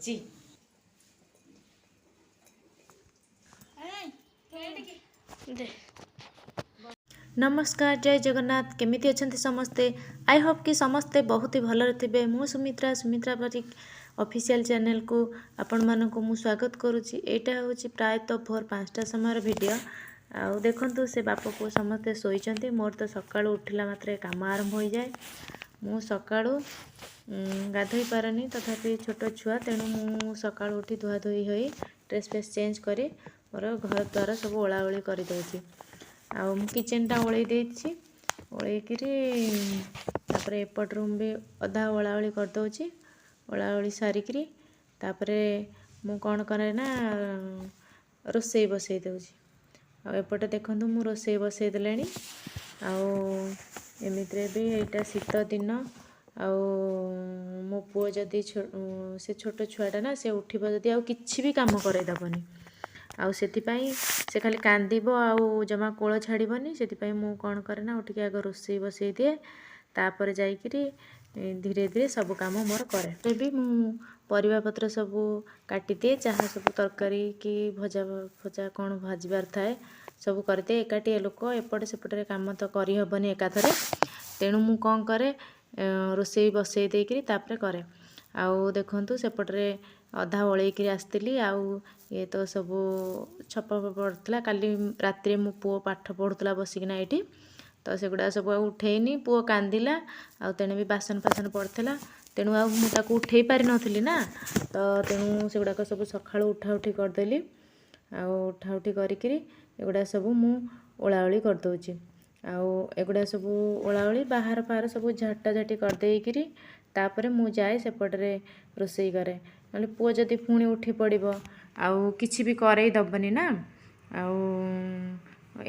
କରିଛି। ନମସ୍କାର, ଜୟ ଜଗନ୍ନାଥ। କେମିତି ଅଛନ୍ତି ସମସ୍ତେ? I Hope କି ସମସ୍ତେ ବହୁତ ହି ଭଲରେ ଥିବେ। ମୁଁ ସୁମିତ୍ରା, ସୁମିତ୍ରା ବାରିକ ଅଫିସିଆଲ୍ ଚ୍ୟାନେଲକୁ ଆପଣମାନଙ୍କୁ ମୁଁ ସ୍ୱାଗତ କରୁଛି। ଏଇଟା ହେଉଛି ପ୍ରାୟତଃ ଭୋର 5ଟା ସମୟର ଭିଡ଼ିଓ। ଆଉ ଦେଖନ୍ତୁ, ସେ ବାପ ପୁଅ ସମସ୍ତେ ଶୋଇଛନ୍ତି। ମୋର ତ ସକାଳୁ ଉଠିଲା ମାତ୍ରେ କାମ ଆରମ୍ଭ ହୋଇଯାଏ। ମୁଁ ସକାଳୁ ଗାଧୋଇ ପାରେନି, ତଥାପି ଛୋଟ ଛୁଆ, ତେଣୁ ମୁଁ ସକାଳୁ ଉଠି ଧୁଆଧୋଇ ହୋଇ ଡ୍ରେସ୍ ଫ୍ରେସ୍ ଚେଞ୍ଜ କରି ମୋର ଘର ଦ୍ୱାର ସବୁ ଓଳାଓଳି କରିଦେଉଛି। ଆଉ ମୁଁ କିଚେନ୍ଟା ଓଳେଇ ଦେଇଛି। ଓଳେଇକିରି ତାପରେ ଏପଟ ରୁମ୍ ବି ଅଧା ଓଳାଓଳି କରିଦେଉଛି। ଓଳାଓଳି ସାରିକିରି ତାପରେ ମୁଁ କ'ଣ କରେ ନା ରୋଷେଇ ବସେଇ ଦେଉଛି। ଆଉ ଏପଟେ ଦେଖନ୍ତୁ, ମୁଁ ରୋଷେଇ ବସେଇ ଦେଲେଣି। ଆଉ ଏମିତିରେ ବି ଏଇଟା ଶୀତ ଦିନ, ଆଉ ମୋ ପୁଅ ଯଦି, ସେ ଛୋଟ ଛୁଆଟା ନା, ସେ ଉଠିବ ଯଦି ଆଉ କିଛି ବି କାମ କରେଇ ଦେବନି। ଆଉ ସେଥିପାଇଁ ସେ ଖାଲି କାନ୍ଦିବ ଆଉ ଜମା କୋଳ ଛାଡ଼ିବନି। ସେଥିପାଇଁ ମୁଁ କ'ଣ କରେ ନା ଉଠିକି ଆଗ ରୋଷେଇ ବସେଇ ଦିଏ, ତାପରେ ଯାଇକିରି ଧୀରେ ଧୀରେ ସବୁ କାମ ମୋର କରେ। ବି ମୁଁ ପରିବା ପତ୍ର ସବୁ କାଟିଦିଏ, ଯାହା ସବୁ ତରକାରୀ କି ଭଜା ଫଜା କ'ଣ ଭାଜିବାର ଥାଏ ସବୁ କରିଦିଏ। ଏକାଟିଆ ଲୋକ, ଏପଟେ ସେପଟରେ କାମ ତ କରିହେବନି ଏକାଥରେ। ତେଣୁ ମୁଁ କ'ଣ କରେ, ରୋଷେଇ ବସେଇ ଦେଇକିରି ତାପରେ କରେ। ଆଉ ଦେଖନ୍ତୁ, ସେପଟରେ ଅଧା ଓଳେଇକିରି ଆସିଥିଲି। ଆଉ ଇଏ ତ ସବୁ ଛପା ପଡ଼ିଥିଲା। କାଲି ରାତିରେ ମୋ ପୁଅ ପାଠ ପଢ଼ୁଥିଲା ବସିକିନା ଏଇଠି, ତ ସେଗୁଡ଼ା ସବୁ ଆଉ ଉଠେଇନି। ପୁଅ କାନ୍ଦିଲା, ଆଉ ତେଣୁ ବି ବାସନ ଫାସନ ପଡ଼ିଥିଲା, ତେଣୁ ଆଉ ମୁଁ ତାକୁ ଉଠେଇ ପାରିନଥିଲି ନା। ତ ତେଣୁ ସେଗୁଡ଼ାକ ସବୁ ସକାଳୁ ଉଠା ଉଠି କରିଦେଲି। ଆଉ ଉଠା ଉଠି କରିକିରି ଏଗୁଡ଼ା ସବୁ ମୁଁ ଓଳାଓଳି କରିଦେଉଛି। ଆଉ ଏଗୁଡ଼ା ସବୁ ଓଳାଓଳି, ବାହାର ଫାହାର ସବୁ ଝଟାଝଟି କରିଦେଇକିରି ତାପରେ ମୁଁ ଯାଏ ସେପଟରେ ରୋଷେଇ କରେ। ନହେଲେ ପୁଅ ଯଦି ପୁଣି ଉଠି ପଡ଼ିବ, ଆଉ କିଛି ବି କରେଇ ଦେବନି ନା। ଆଉ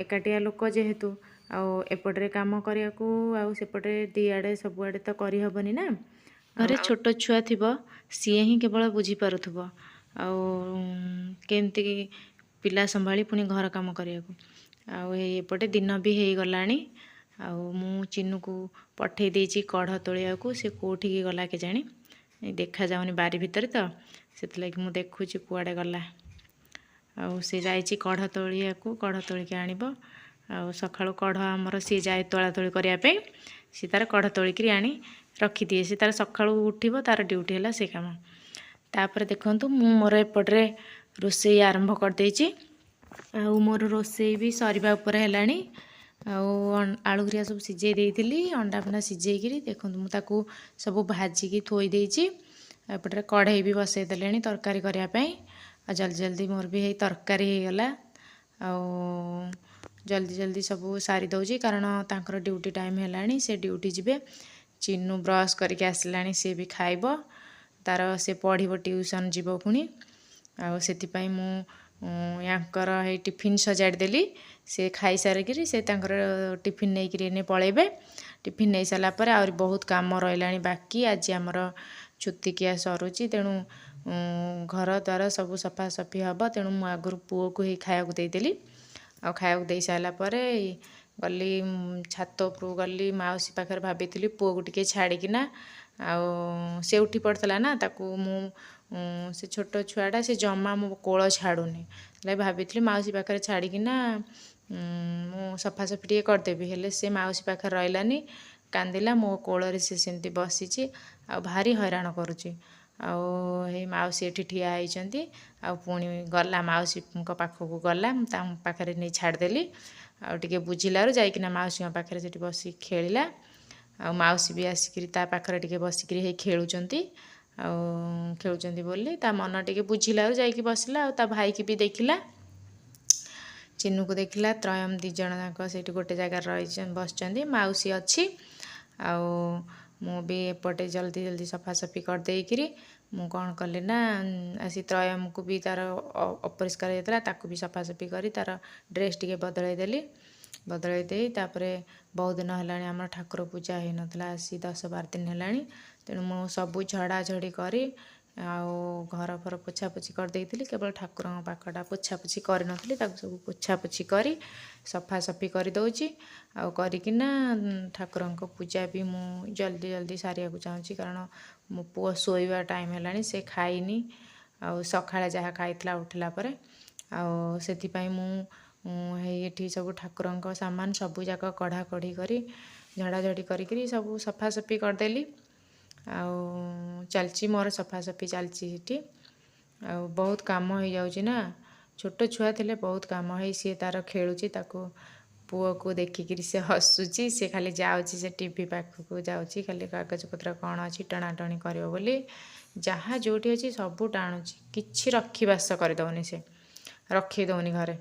ଏକାଟିଆ ଲୋକ ଯେହେତୁ, ଆଉ ଏପଟରେ କାମ କରିବାକୁ ଆଉ ସେପଟେ ଦୁଇଆଡ଼େ ସବୁଆଡ଼େ ତ କରିହେବନି ନା। ଘରେ ଛୋଟ ଛୁଆ ଥିବ, ସିଏ ହିଁ କେବଳ ବୁଝିପାରୁଥିବ ଆଉ କେମିତି ପିଲା ସମ୍ଭାଳି ପୁଣି ଘର କାମ କରିବାକୁ। ଆଉ ଏଇ ଏପଟେ ଦିନ ବି ହେଇଗଲାଣି। ଆଉ ମୁଁ ଚିନୁକୁ ପଠେଇ ଦେଇଛି କଢ଼ ତୋଳିବାକୁ। ସେ କେଉଁଠିକି ଗଲା କେଜାଣି, ଦେଖାଯାଉନି ବାରି ଭିତରେ ତ, ସେଥିଲାଗି ମୁଁ ଦେଖୁଛି କୁଆଡ଼େ ଗଲା। ଆଉ ସେ ଯାଇଛି କଢ଼ ତୋଳିବାକୁ, କଢ଼ ତୋଳିକି ଆଣିବ। ଆଉ ସକାଳୁ କଢ଼ ଆମର ସିଏ ଯାଏ ତୋଳା ତୋଳି କରିବା ପାଇଁ। ସିଏ ତାର କଢ଼ ତୋଳିକିରି ଆଣି ରଖିଦିଏ। ସେ ତାର ସକାଳୁ ଉଠିବ, ତାର ଡ୍ୟୁଟି ହେଲା ସେ କାମ। ତାପରେ ଦେଖନ୍ତୁ, ମୁଁ ମୋର ଏପଟରେ ରୋଷେଇ ଆରମ୍ଭ କରିଦେଇଛି। ଆଉ ମୋର ରୋଷେଇ ବି ସରିବା ଉପରେ ହେଲାଣି। ଆଉ ଆଳୁ ହେରିକା ସବୁ ସିଝେଇ ଦେଇଥିଲି, ଅଣ୍ଡା ଫଣ୍ଡା ସିଝେଇକିରି ଦେଖନ୍ତୁ ମୁଁ ତାକୁ ସବୁ ଭାଜିକି ଥୋଇ ଦେଇଛି। ଏପଟରେ କଢ଼େଇ ବି ବସେଇ ଦେଲେଣି ତରକାରୀ କରିବା ପାଇଁ। ଆଉ ଜଲ୍ଦି ଜଲ୍ଦି ମୋର ବି ହେଇ ତରକାରୀ ହେଇଗଲା। ଆଉ ଜଲ୍ଦି ଜଲ୍ଦି ସବୁ ସାରି ଦେଉଛି, କାରଣ ତାଙ୍କର ଡ୍ୟୁଟି ଟାଇମ୍ ହେଲାଣି, ସେ ଡ୍ୟୁଟି ଯିବେ। ଚିନୁ ବ୍ରସ୍ କରିକି ଆସିଲାଣି, ସିଏ ବି ଖାଇବ ତାର, ସେ ପଢ଼ିବ, ଟ୍ୟୁସନ୍ ଯିବ ପୁଣି। ଆଉ ସେଥିପାଇଁ ମୁଁ ୟାଙ୍କର ହେଇ ଟିଫିନ୍ ସଜାଡ଼ି ଦେଲି। ସେ ଖାଇସାରିକିରି ସେ ତାଙ୍କର ଟିଫିନ୍ ନେଇକିରି ଏନେ ପଳେଇବେ। ଟିଫିନ୍ ନେଇସାରିଲା ପରେ ଆହୁରି ବହୁତ କାମ ରହିଲାଣି ବାକି। ଆଜି ଆମର ଛୁତିକିଆ ସରୁଛି, ତେଣୁ ଘର ଦ୍ୱାର ସବୁ ସଫାସଫି ହେବ। ତେଣୁ ମୁଁ ଆଗରୁ ପୁଅକୁ ହେଇ ଖାଇବାକୁ ଦେଇଦେଲି। ଆଉ ଖାଇବାକୁ ଦେଇ ସାରିଲା ପରେ ଗଲି ଛାତ ଉପରକୁ ଗଲି ମାଉସୀ ପାଖରେ। ଭାବିଥିଲି ପୁଅକୁ ଟିକେ ଛାଡ଼ିକିନା, ଆଉ ସେ ଉଠି ପଡ଼ିଥିଲା ନା, ତାକୁ ମୁଁ, ସେ ଛୋଟ ଛୁଆଟା, ସେ ଜମା ମୋ କୋଳ ଛାଡ଼ୁନି। ହେଲେ ଭାବିଥିଲି ମାଉସୀ ପାଖରେ ଛାଡ଼ିକିନା ମୁଁ ସଫାସଫି ଟିକେ କରିଦେବି। ହେଲେ ସେ ମାଉସୀ ପାଖରେ ରହିଲାନି, କାନ୍ଦିଲା। ମୋ କୋଳରେ ସେ ସେମିତି ବସିଛି ଆଉ ଭାରି ହଇରାଣ କରୁଛି। ଆଉ ଏଇ ମାଉସୀ ଏଠି ଠିଆ ହେଇଛନ୍ତି। ଆଉ ପୁଣି ଗଲା, ମାଉସୀଙ୍କ ପାଖକୁ ଗଲା। ମୁଁ ତାଙ୍କ ପାଖରେ ନେଇ ଛାଡ଼ିଦେଲି। ଆଉ ଟିକେ ବୁଝିଲାରୁ ଯାଇକିନା ମାଉସୀଙ୍କ ପାଖରେ ସେଠି ବସିକି ଖେଳିଲା। ଆଉ ମାଉସୀ ବି ଆସିକିରି ତା ପାଖରେ ଟିକେ ବସିକିରି ହେଇ ଖେଳୁଛନ୍ତି। ଆଉ ଖେଳୁଛନ୍ତି ବୋଲି ତା ମନ ଟିକେ ବୁଝିଲାରୁ ଯାଇକି ବସିଲା। ଆଉ ତା ଭାଇକି ବି ଦେଖିଲା, ଚିନୁକୁ ଦେଖିଲା। ତ୍ରୟମ ଦୁଇ ଜଣ ଯାକ ସେଇଠି ଗୋଟେ ଜାଗାରେ ରହି ବସିଛନ୍ତି, ମାଉସୀ ଅଛି। ଆଉ ମୁଁ ବି ଏପଟେ ଜଲ୍ଦି ଜଲ୍ଦି ସଫାସଫି କରିଦେଇକିରି ମୁଁ କ'ଣ କଲି ନା ଆସି ତ୍ରୟମକୁ ବି, ତାର ଅପରିଷ୍କାର ହେଇଥିଲା, ତାକୁ ବି ସଫାସଫି କରି ତାର ଡ୍ରେସ୍ ଟିକେ ବଦଳାଇ ଦେଲି। ବଦଳାଇ ଦେଇ ତାପରେ ବହୁତ ଦିନ ହେଲାଣି ଆମର ଠାକୁର ପୂଜା ହେଇନଥିଲା, ଆସି 10-12 ଦିନ ହେଲାଣି। ତେଣୁ ମୁଁ ସବୁ ଝଡ଼ାଝଡ଼ି କରି ଆଉ ଘର ଫର ପୋଛାପୋଛି କରିଦେଇଥିଲି। କେବଳ ଠାକୁରଙ୍କ ପାଖଟା ପୋଛାପୋଛି କରିନଥିଲି। ତାକୁ ସବୁ ପୋଛାପୋଛି କରି ସଫାସଫି କରିଦେଉଛି। ଆଉ କରିକିନା ଠାକୁରଙ୍କ ପୂଜା ବି ମୁଁ ଜଲ୍ଦି ଜଲ୍ଦି ସାରିବାକୁ ଚାହୁଁଛି, କାରଣ ମୋ ପୁଅ ଶୋଇବା ଟାଇମ୍ ହେଲାଣି, ସେ ଖାଇନି। ଆଉ ସକାଳେ ଯାହା ଖାଇଥିଲା ଉଠିଲା ପରେ। ଆଉ ସେଥିପାଇଁ ମୁଁ ହେଇ ଏଠି ସବୁ ଠାକୁରଙ୍କ ସାମାନ ସବୁ ଯାକ କଢ଼ାକଢ଼ି କରି, ଝଡ଼ାଝଡ଼ି କରିକିରି ସବୁ ସଫାସଫି କରିଦେଲି। ଆଉ ଚାଲିଛି ମୋର ସଫାସଫି ଚାଲିଛି ସେଠି। ଆଉ ବହୁତ କାମ ହେଇଯାଉଛି ନା, ଛୋଟ ଛୁଆ ଥିଲେ ବହୁତ କାମ। ହେଇ ସିଏ ତା'ର ଖେଳୁଛି, ତାକୁ ପୁଅକୁ ଦେଖିକିରି ସେ ହସୁଛି। ସେ ଖାଲି ଯାଉଛି, ସେ ଟିଭି ପାଖକୁ ଯାଉଛି, ଖାଲି କାଗଜପତ୍ର କ'ଣ ଅଛି ଟଣାଟଣି କରିବ ବୋଲି। ଯାହା ଯେଉଁଠି ଅଛି ସବୁ ଟାଣୁଛି, କିଛି ରଖିବାସ କରିଦେଉନି, ସେ ରଖେଇ ଦେଉନି ଘରେ।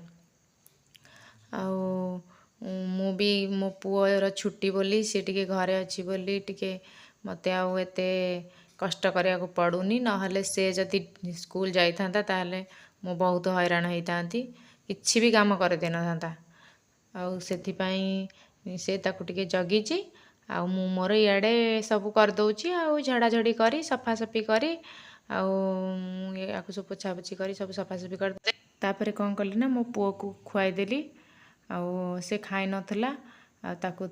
ଆଉ ମୁଁ ବି ମୋ ପୁଅର ଛୁଟି ବୋଲି, ସେ ଟିକେ ଘରେ ଅଛି ବୋଲି ଟିକେ ମୋତେ ଆଉ ଏତେ କଷ୍ଟ କରିବାକୁ ପଡ଼ୁନି। ନହେଲେ ସେ ଯଦି ସ୍କୁଲ ଯାଇଥାନ୍ତା, ତାହେଲେ ମୁଁ ବହୁତ ହଇରାଣ ହେଇଥାନ୍ତି, କିଛି ବି କାମ କରିଦେଇନଥାନ୍ତା। ଆଉ ସେଥିପାଇଁ ସେ ତାକୁ ଟିକେ ଜଗିଛି ଆଉ ମୁଁ ମୋର ଇଆଡ଼େ ସବୁ କରିଦେଉଛି। ଆଉ ଝଡ଼ାଝଡ଼ି କରି, ସଫାସଫି କରି, ଆଉ ୟାକୁ ସବୁ ପୋଛାପୋଛି କରି ସବୁ ସଫାସଫି କରି, ତାପରେ କ'ଣ କଲି ନା ମୋ ପୁଅକୁ ଖୁଆଇଦେଲି। ଆଉ ସେ ଖାଇନଥିଲା, ଆଉ ତାକୁ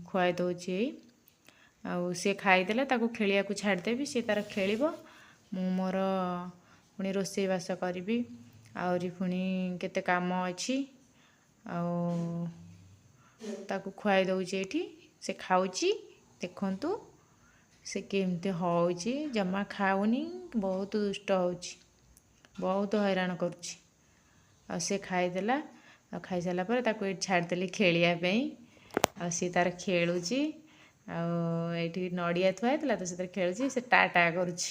ଖୁଆଇ ଦେଉଛି ଏଇ। ଆଉ ସେ ଖାଇଦେଲେ ତାକୁ ଖେଳିବାକୁ ଛାଡ଼ିଦେବି, ସେ ତା'ର ଖେଳିବ। ମୁଁ ମୋର ପୁଣି ରୋଷେଇବାସ କରିବି, ଆହୁରି ପୁଣି କେତେ କାମ ଅଛି। ଆଉ ତାକୁ ଖୁଆଇ ଦେଉଛି ଏଇଠି, ସେ ଖାଉଛି। ଦେଖନ୍ତୁ ସେ କେମିତି ହେଉଛି, ଜମା ଖାଉନି, ବହୁତ ଦୁଷ୍ଟ ହେଉଛି, ବହୁତ ହଇରାଣ କରୁଛି। ଆଉ ସେ ଖାଇଦେଲା। ଆଉ ଖାଇସାରିଲା ପରେ ତାକୁ ଏଇଠି ଛାଡ଼ିଦେଲି ଖେଳିବା ପାଇଁ। ଆଉ ସିଏ ତା'ର ଖେଳୁଛି। ଆଉ ଏଇଠି ନଡ଼ିଆ ଥୁଆ ହେଇଥିଲା ତ, ସେଥିରେ ଖେଳୁଛି। ସେ ଟା ଟା କରୁଛି,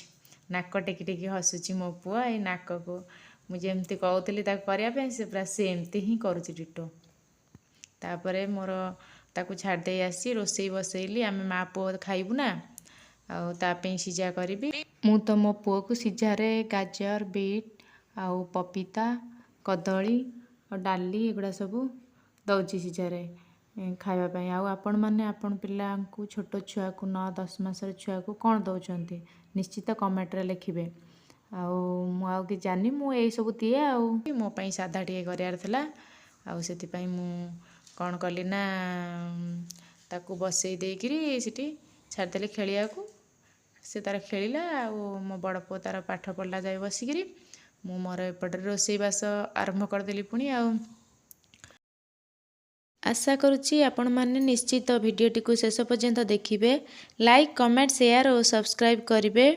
ନାକ ଟେକି ଟେକି ହସୁଛି ମୋ ପୁଅ। ଏଇ ନାକକୁ ମୁଁ ଯେମିତି କହୁଥିଲି ତାକୁ କରିବା ପାଇଁ, ସେ ପୁରା ସେମିତି ହିଁ କରୁଛି, ଡିଟୋ। ତାପରେ ମୋର ତାକୁ ଛାଡ଼ିଦେଇ ଆସି ରୋଷେଇ ବସେଇଲି। ଆମେ ମା ପୁଅ ଖାଇବୁ ନା, ଆଉ ତା ପାଇଁ ସିଝା କରିବି। ମୁଁ ତ ମୋ ପୁଅକୁ ସିଝାରେ ଗାଜର, ବିଟ୍ ଆଉ ପପିତା, କଦଳୀ ଆଉ ଡାଲି ଏଗୁଡ଼ା ସବୁ ଦେଉଛି ସିଝାରେ ଖାଇବା ପାଇଁ। ଆଉ ଆପଣମାନେ ଆପଣ ପିଲାଙ୍କୁ, ଛୋଟ ଛୁଆକୁ, 9-10 ମାସର ଛୁଆକୁ କ'ଣ ଦେଉଛନ୍ତି, ନିଶ୍ଚିତ କମେଣ୍ଟରେ ଲେଖିବେ। ଆଉ ମୁଁ ଆଉ କିଛି ଜାଣିନି, ମୁଁ ଏଇସବୁ ଦିଏ। ଆଉ ମୋ ପାଇଁ ସାଧା ଟିକେ କରିବାର ଥିଲା। ଆଉ ସେଥିପାଇଁ ମୁଁ କ'ଣ କଲି ନା ତାକୁ ବସେଇ ଦେଇକିରି ସେଠି ଛାଡ଼ିଦେଲି ଖେଳିବାକୁ। ସେ ତା'ର ଖେଳିଲା ଆଉ ମୋ ବଡ଼ ପୁଅ ତା'ର ପାଠ ପଢ଼ିଲା ଯାଇ ବସିକିରି। ମୁଁ ମୋର ଏପଟରେ ରୋଷେଇବାସ ଆରମ୍ଭ କରିଦେଲି ପୁଣି। ଆଉ ଆଶା କରୁଛି ଆପଣମାନେ ନିଶ୍ଚିତ ଭିଡ଼ିଓଟିକୁ ଶେଷ ପର୍ଯ୍ୟନ୍ତ ଦେଖିବେ, ଲାଇକ୍, କମେଣ୍ଟ, ସେୟାର ଓ ସବସ୍କ୍ରାଇବ୍ କରିବେ।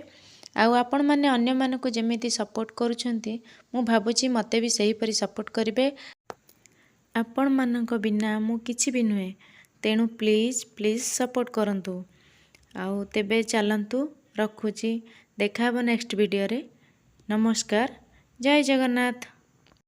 ଆଉ ଆପଣମାନେ ଅନ୍ୟମାନଙ୍କୁ ଯେମିତି ସପୋର୍ଟ କରୁଛନ୍ତି, ମୁଁ ଭାବୁଛି ମୋତେ ବି ସେହିପରି ସପୋର୍ଟ କରିବେ। ଆପଣମାନଙ୍କ ବିନା ମୁଁ କିଛି ବି ନୁହେଁ, ତେଣୁ ପ୍ଲିଜ୍ ପ୍ଲିଜ୍ ସପୋର୍ଟ କରନ୍ତୁ। ଆଉ ତେବେ ଚାଲନ୍ତୁ, ରଖୁଛି, ଦେଖା ହେବ ନେକ୍ସଟ ଭିଡ଼ିଓରେ। ନମସ୍କାର, ଜୟ ଜଗନ୍ନାଥ।